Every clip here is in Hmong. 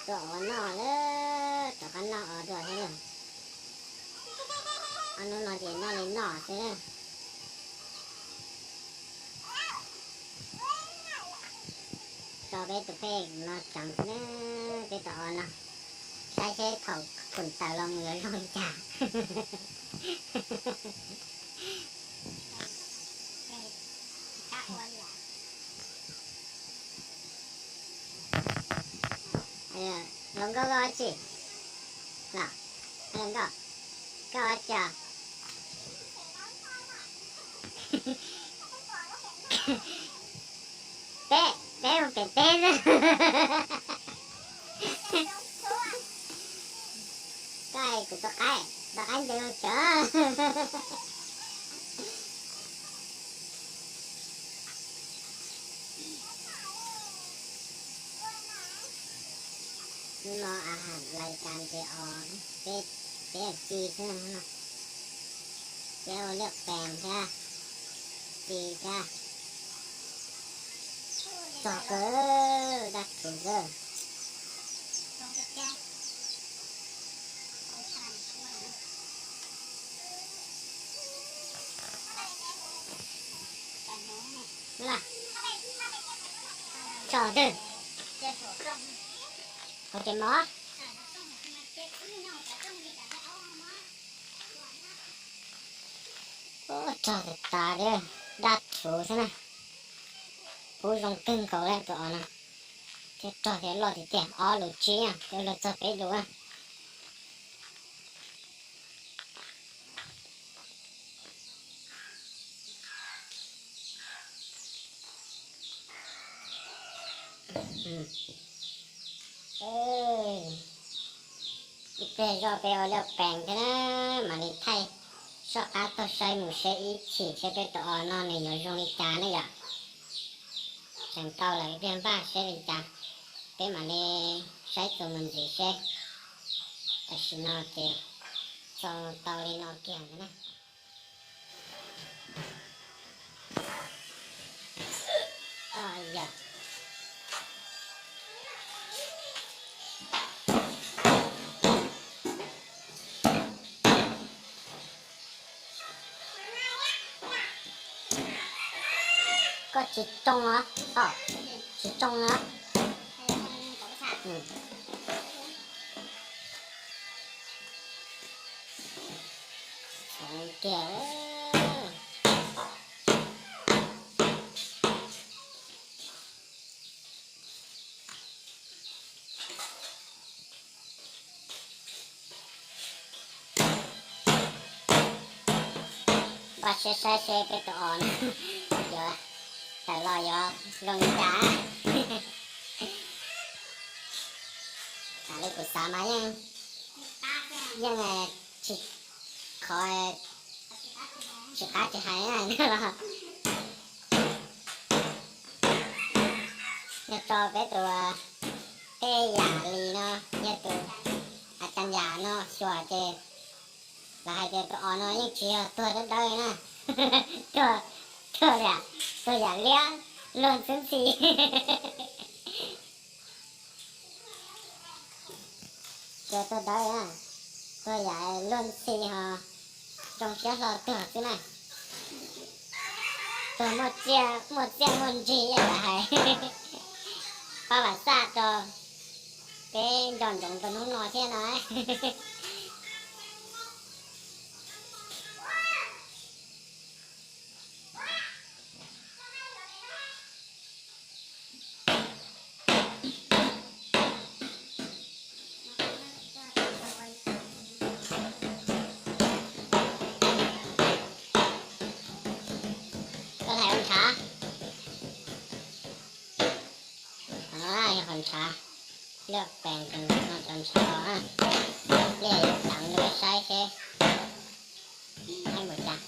Tua ua noj na, rov qab noj ua dua thiab na. Ob hnub no ces noj li noj xwb na. Tso peb tus phej no tseev xwb na, peb tus o no. Saib seb thaum phum taws los mus yuav zoo li cas. Hluas nkauj koj ua tsi? Hluas nkauj, koj ua tsi? Peb, peb mus pem teb xwb. Koj kuv tus qaib, tus qaib ntes mus tsev. Hnub no a ha lais kas ces os, peb, peb ci xwb no. Peb ua liaj pees thiab, ci thiab. Txog kawg, dab txuv kawg. Tso twg? Hauv tsev mov. Ua rog tas tas li, dab txuv xwb na. Pub zoo kawg nkaus li tus os no. Thiab rog thiab loj tiag tiag, ob lus tsib, coj luag txog peb lus. Ib pliag zoj peb ua liaj pees thiab na, mam li thaij soj qab tuaj saib mus seb ib chim seb peb tus os no nws yuav zoo li cas ne yom. Tseem tau lawm, ib pliag npaj seb li cas, peb mam li saib txuas mus ntxiv seb. Tam sim no ces txaus tau li no kiag ntawd na. Koj tsis tsoo os, tsis tsoo os. Tiag. Npaj siab saib seb peb tus os no yuav tawm los yuav zoo li cas. Li kuv xav mas yeej, yeej tsis, qhov tsis qab tsis hais na los. Yog tso peb tus tej yam li no, yog tus a cas yam no xyuas ces lawv hais tias tus os no yeej tsis yog tuag dawb dawb na. Tuag, tuag, tuag yam liab, luag ntxhi ntxhi. Tsis yog tuag dawb na, tuag yam luag ntxhi ho zoo siab hlo tuag xwb na. Tuag muaj txiaj muaj ntsig ib yam hais. Pab vam xaj rau peb nco ntsoov rau hnub no thiab na. Koj hais ua ntshav, yog qhov ntshav, liaj pees ces no cov ntshav os, ib pliag yuav txeev rau peb saib seb, saib mus cas.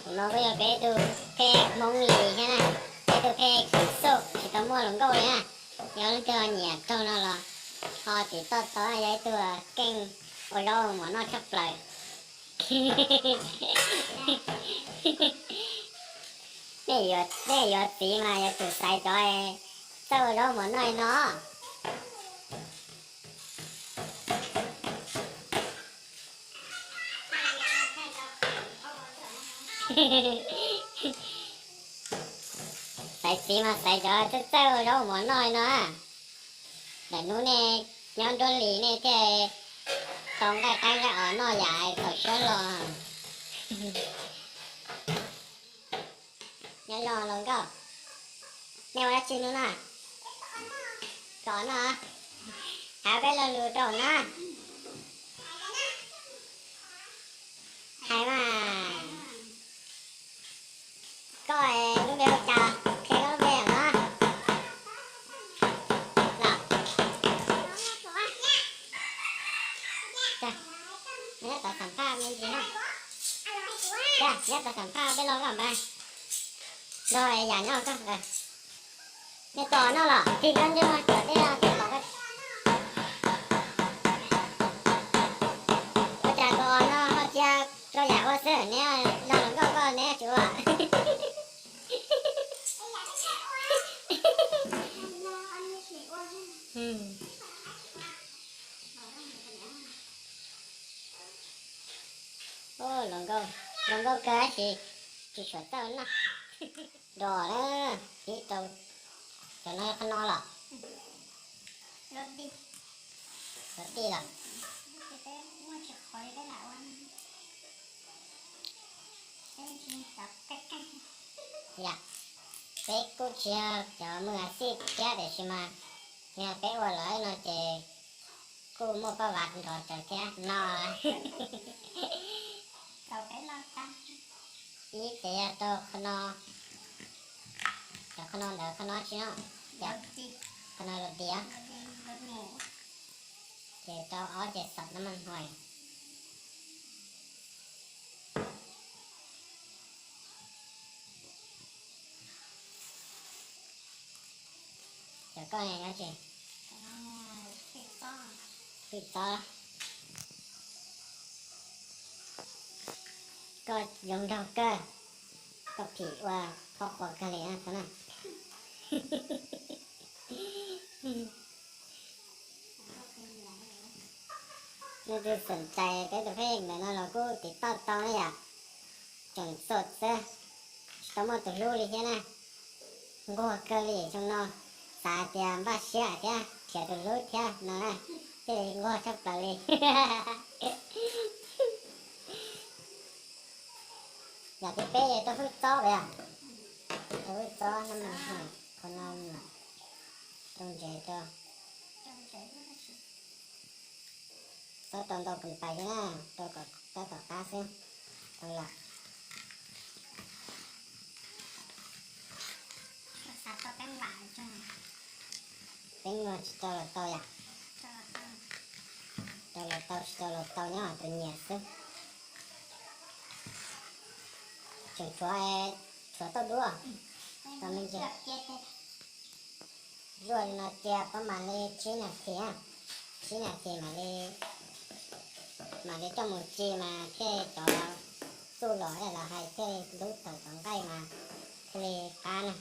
Tus no kuj yog peb tus phej Hmoob Lis thiab na, peb tus phej Kim Xuj tsis tau muaj hluas nkauj li na. Yog leej twg ho nyiam raug no los ho tiv toj tau, yog ib tug keej ua zaub mov noj tshaj plaws. Nej yuav txiv mas yuav tsum xaiv cov txawj ua zaub mov noj li no. Xaiv txiv mas xaiv cov txawj txawj ua zaub mov noj li no. Ntawm hnub nej nyob nruab hlis nej thiaj tau nqaij qaib nqaij os noj yam thaum sawv los. Nyob zoo hluas nkauj, nej ua dab tsi hnub no? Tos noj. Hais peb lo lus rau na. Hais mas. Koj lub npe hu cas? Qhia koj lub npe no. Los, nyob tau xam phaj me ntsis na. Nyob tau xam phaj peb lo koj npaj. Nrog yam nyob koj. Nej tos noj los tig koj ntsej muag cuam tej no ces tos koj. Ua cas tus os no ho cia rau yam ua xwb, neb los hluas nkauj koj neb tsis ua? Hluas nkauj, hluas nkauj kawg tab sis tsis suav txawj noj. Dos na, ib rau, cov no qhov no los? Roti los? Yam, peb kuj tsis yog cov mus a xij thiab tiam sis mas yog peb ua lawm no ces kuj muaj paj vav nrov tsawv thiab no. Ib ces yog rau qhov no, cov qhov no ntawd qhov no tsis no, qhov no los tias, ces rau ob ces xav no mas hais. Cov koj nyob tsis, phim txob. Koj zoo nraug kawg, koj phim ua phob qhua kawg li na. Nej twg xom cais peb tus pheej ntawm no los kuj tiv toj tau na yom. Tseem txom xwb, tsis tau muaj tus hlub li thiab na. Nquag kawg li xyoo no, xav tias npaj siab thiab nrhiav tus hlub thiab no na, thiaj li nquag tshaj plaws li. Yam thib peb yog rau hwj txob puas yog? Rau hwj txob no mas, qhov no rau ntsev rau, txob rau ntau pes pais xwb na, rau kom tab tom qab xwb. Tau lawm. Peb muag tsis rau los tau yom? Rau los tau, tsis rau los tau, nyob tus nyiam xwb. Tseem tshuav, tshuav tauj duab, tau me ntsis. Zuaj li no cia pab mam li tsib nas this, tsib nas this mam li, mam li coj mus tsis mas thiaj cov txuj lom los hais thiaj li hlub thaum cov nqaij mas thiaj li qab na.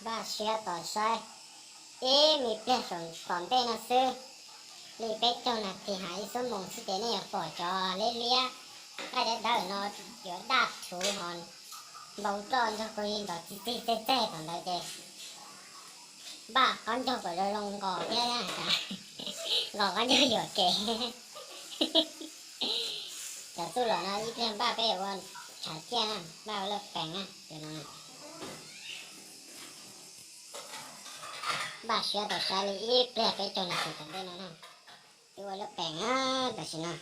Npaj siab tos saib, ib me pliag saum tom ntej no xwb, li peb caug nas this hais ib xuab moos xwb ces nej yuav pom cov liab liab nqaij dawb dawb no yuav daj rhuv ho npau roj nrog kuv li nrov txig txig txeg txeg tom ntawd ces npaj qaub ncaug kom zoo zoo nqos thiab, nqos qaub ncaug yuam kev. Cov txuj lom no ib pliag npaj peb yuav ua tshav ciaj na, npaj ua laj pees na cov no. Npaj siab tos saib li ib pliag peb caug nas this tom ntej no na, twb ua laj pees na tam sim no.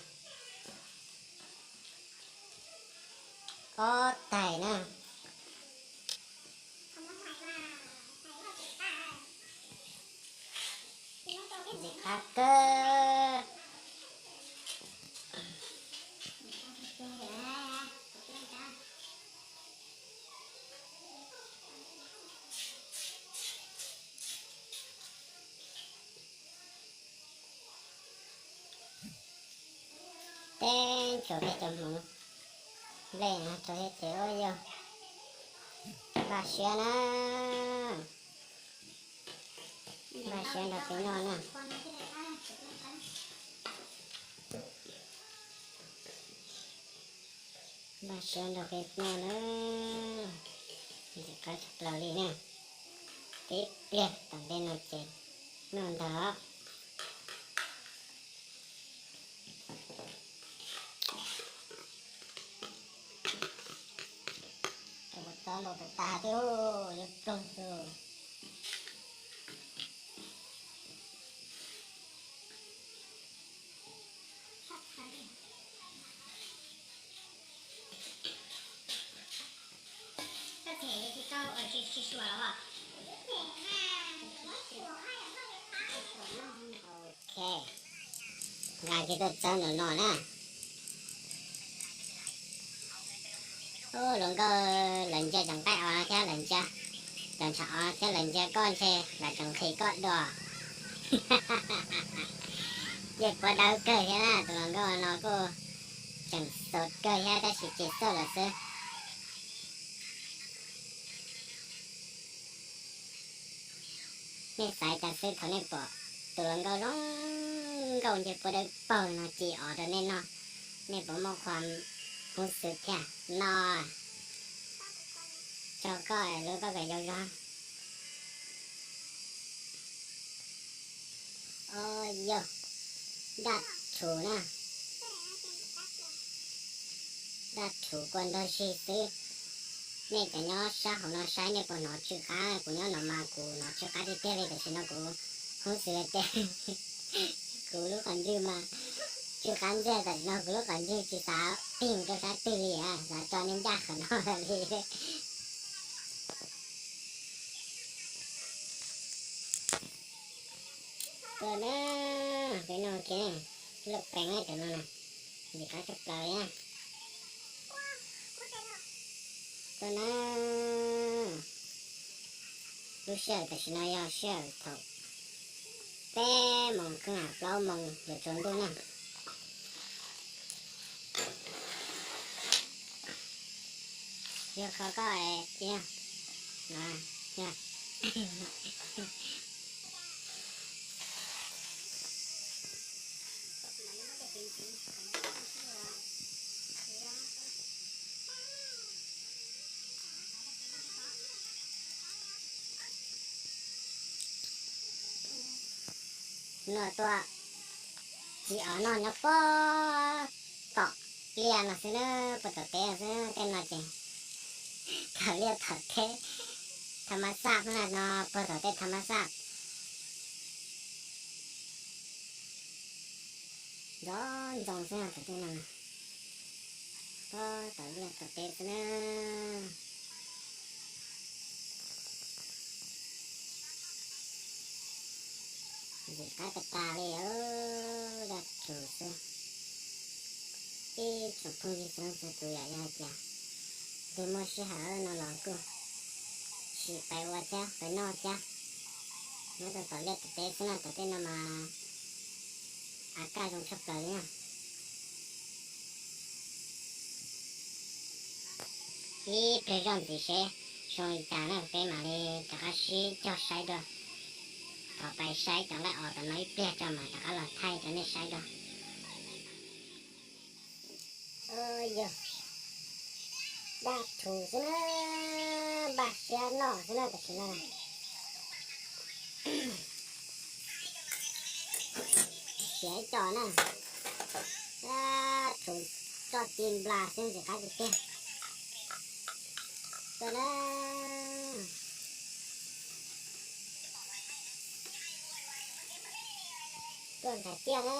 Ob taig na. Ntxim qab kawg. Rau peb cov hmoov nplej no rau thiab ces ua yog npaj siab na, npaj siab nrog peb noj na. Npaj siab nrog peb noj na, ntxim qab tshaj plaws li na. Tib pliag tom ntej no ces noj ntag. Tau txob ntau tas tas xwb, yuav ploog xwb. Ok, nqa kiag tuaj txawb no no na. Ub, hluas nkauj, lawv ntsia cov nqaij os no thiab lawv ntsia, cov ntshav os no thiab lawv ntsia koj ntshe lawv tseem nqhis koj dua. Ntsej puab dawb kawg thiab na, tus hluas nkauj no kuj tseem xaus kawg thiab tab sis ces xauj lawm xwb. Nej xaiv tas xwb, thaum nej pom tus hluas nkauj zoo nkauj ntsej puab dawb paug no ci os rau nej noj, nej puas muaj qhua hub xwb thiab no? Tso koj lub koj kawm yau zog. Os yog, daj rhuv na, daj rhuv kua nrog zig xwb. Nej cov nyob sab hauv no saib nej puas hnov tsw qab, kuv nyob no mas kuv hnov tsw qab tiag tiag li, tam sim no kuv hub xwb tiag. Kuv lub qhov ntswg mas tsw qab ntxiag, tam sim no kuv lub qhov ntswg tsis xav plig rau sab twg li, xav tso nej ncaj qhov no li. Tuaj na, peb noj kiag lub peev cov no na, ntxim qab tshaj plaws li na. Tuaj na, lub sij hawm tam sim no yog sij hawm thaum peb moos kwj ha plaub moos yuav tsaus ntuj na. Yog kho koj, yog, no, yog. No tuaj tsis os noj nyob puag tom liaj no xwb na, puag tom teb xwb tej no ces. Tom liaj tom teb, tha ma xaj na, no puag tom teb tha ma xaj. Ntxoov ntxoo xwb tom tej no, puag tom liaj tom teb xwb na. Ntxim qab tas tas li, daj rhuv xwb. Ib tsoom phooj ywg txhua leej txhua tus, yog hais tias leej twg muaj sij hawm no los kuj sim pais ua thiab pais noj thiab. Nyob rau tom liaj tom teb xwb na, tom tej no mas av kaj zoo tshaj plaws li na. Ib pliag zoj ntxiv seb zoo li cas na peb mam li rov qab sib cog saib dua. Thov pais saib cov nqaij os tom no ib pliag tso mas rov qab los thaij rau nej saib dua. Yog daj rhuv xwb na, npaj siab noj xwb na tam sim no. Xiav ib co na, daj rhuv txoj ci nplas xwb ntxim qab tiag tiag. Tuaj na, tuaj nthaiv tiaj na,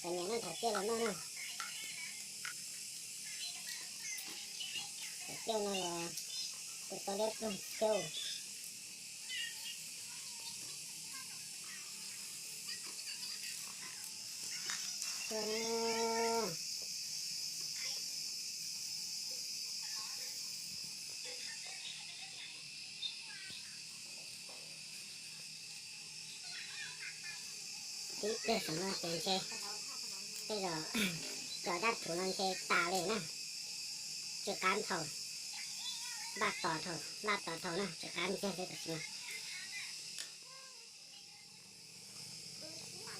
cov nyiam noj nthaiv tiaj los noj na. Nthaiv tiaj no los kuj tau liab ploog thiab. Tib pliag saum no ces ntshe tej zaum Cov zaj thuv no ntshe tas li na, tsis qab ntshaus, npaj tos dhau, npaj tos dhau na, tsis qab ntsiag li tam sim no.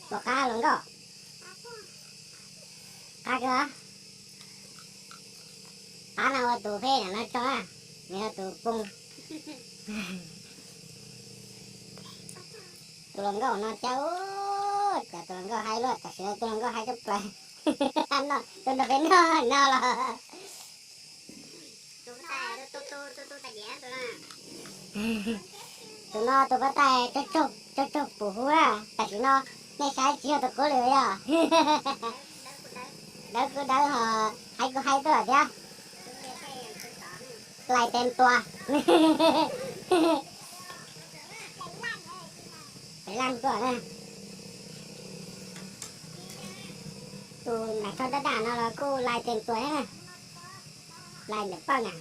Puas qab hluas nkauj? Qab kawg. Pab no ua tus phem no tso na, nws yog tus poob. Tus hluas nkauj no cas, cas tus hluas nkauj haib luaj, tam sim no tus hluas nkauj haib tshaj plaws. No tus nrog peb noj no los. Tus no tus pob tais tsaug tsaug pum huv na, tam sim no nej saib tsis yog tus qub li yog. Dawb kuj dawb ho haib kuj haib tuaj thiab. Lais tes tua. Pem laj tuaj na. Tus nram tshoj daj daj no los kuj lais tes tua thiab na. Lais ntawm paj na.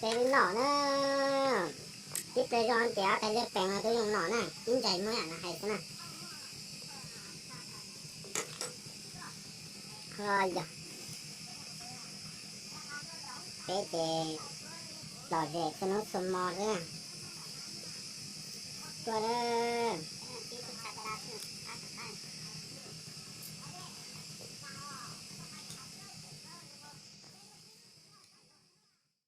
Peb nom na, tib pliag zoo tias ob tais liaj peem no twb zoo nom na, ib ntsais muab yam no hais xwb na. Ho yog peb ces lom zem txhua hnub txhua hmo xwb na. Tuaj lawm.